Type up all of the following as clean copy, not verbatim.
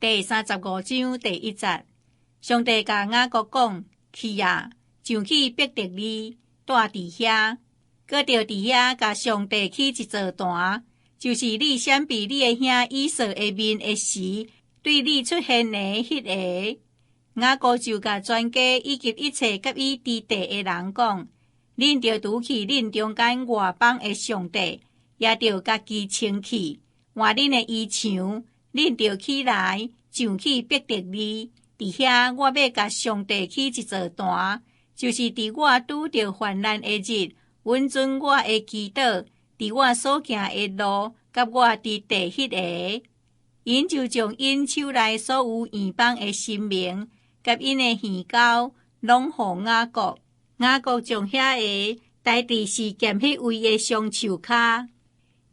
第35章第1節，上帝共雅各講：去啊，上去伯特利，住佇遐，閣著佇遐共上帝起一座壇，就是你閃避你的兄以掃的面的時，對你出現的彼个。雅各就共全家以及一切佮伊佇地的人講：恁著除去恁中間外邦的上帝，也著家己清氣，換恁的衣裳，恁著起來，上去伯特利，佇遐我欲共上帝起一座壇，就是佇我拄著患難的日，允准我的祈禱，佇我所行的路，佮我佇地彼个。𪜶就將𪜶手內所有異邦的神明，佮𪜶的耳鈎，攏予雅各。雅各將遐个待佇示劍彼位的松樹跤。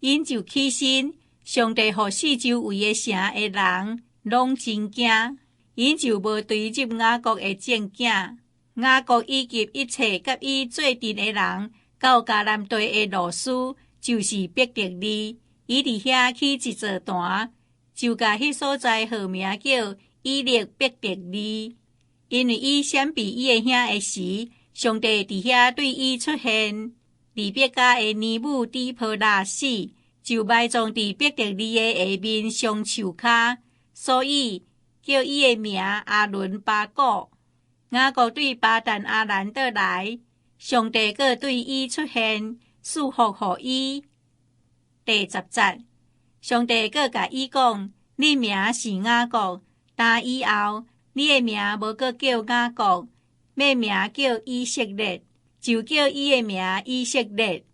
𪜶就起身，上帝予四周圍的城的人攏真驚，𪜶就無追入雅各的眾囝。雅各以及一切佮伊做陣的人，到迦南地的路斯，就是伯特利，伊佇遐起一座壇，就共彼所在號名叫以勒伯特利，因為伊閃避伊的兄的時，上帝佇遐對伊出現。利百加的乳母底波拉死，就埋葬佇伯特利的下面松樹跤，所以叫伊的名阿倫巴谷。雅各對巴旦亞蘭倒來，上帝閣對伊出現，賜福予伊。第10節，上帝閣共伊講：你名是雅各，今以後你的名無閣叫雅各，欲名叫以色列，就叫伊的名以色列。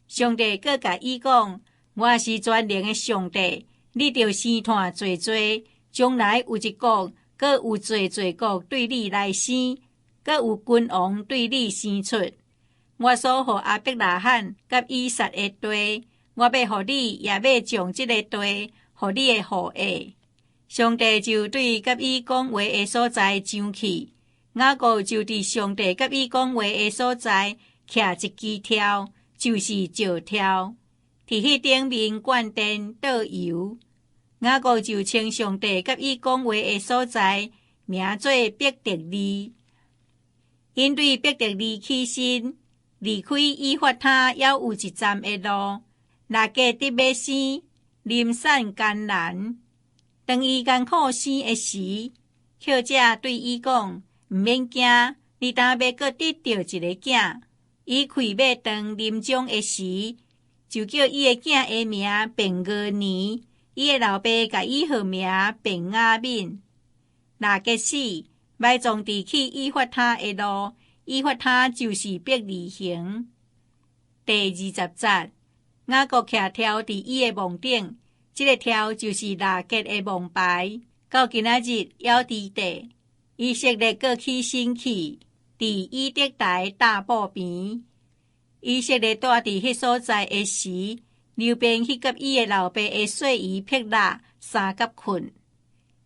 上帝閣共伊講：我是全能的上帝，你著生湠濟濟，將來有一國，閣有濟濟國對你來生，閣有君王對你生出。我所予亞伯拉罕佮以撒的地，我欲予你，也欲將這个地予你的後裔。上帝就對佮伊講話的所在上去，雅各就佇上帝佮伊講話的所在徛一支柱，就是石柱，佇彼頂面灌電倒油。雅各就稱上帝佮伊講話的所在名做伯特利。𪜶對伯特利起身，離開以法他猶有一站的路，拉結得欲生，臨產艱難。當伊艱苦生的時，抾者對伊講：毋免驚，你今欲閣得著一个囝。伊氣欲斷臨終的時，就叫伊的囝的名便俄尼，伊的老爸共伊號名便雅憫。拉結死，埋葬佇去以法他的路，以法他就是伯利恆。第20節，雅各徛柱佇伊的墓頂，這个柱就是拉結的墓牌，到今仔日猶佇地。以色列閣起身去，佇以得台搭布棚。以色列住佇彼所在的時，流便去佮伊的老爸的細姨辟喇相佮睏。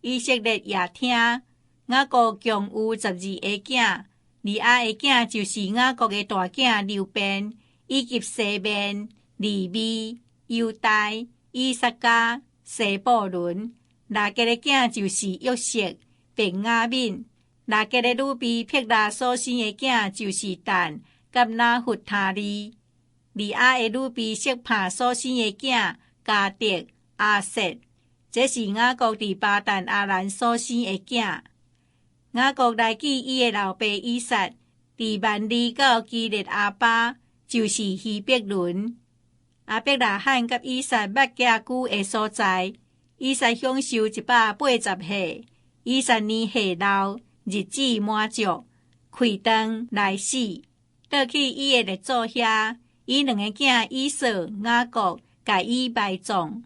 以色列也聽，雅各共有12个囝，利亞的囝就是雅各的大囝流便，以及西緬、利未、猶大、以薩迦、西布倫。拉結的囝就是約瑟、便雅憫。拉結的女婢辟喇所生的囝就是但佮拿弗他利。利亞的女婢悉帕所生的囝迦得、亞設。這是雅各佇巴旦亞蘭所生的囝。雅各來見伊的老爸以撒，佇幔利到基列亞巴，就是希伯崙。亞伯拉罕佮以撒捌寄居的所在。以撒享壽180歲，以撒年歲老，日子滿足，氣斷來死，倒去伊的列祖遐，伊兩个囝以掃、雅各，共伊埋葬。